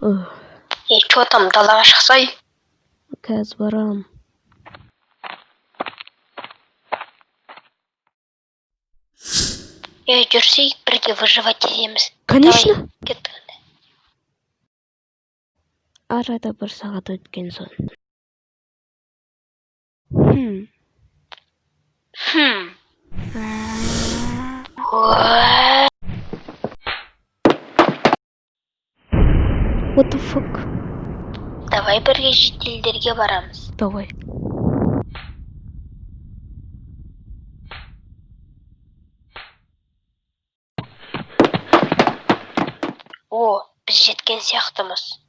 Ugh, Ей, чё там, далаға шықсай. Қазір барам. Ей, жүрсей, бірге выживать етеміз. Конечно. Давай, кеттік онда. Арада бір сағат өткен соң. Уа. What the fuck? Давай бірге шетелдерге барамыз. Давай. О, біз жеткен сияқтымыз.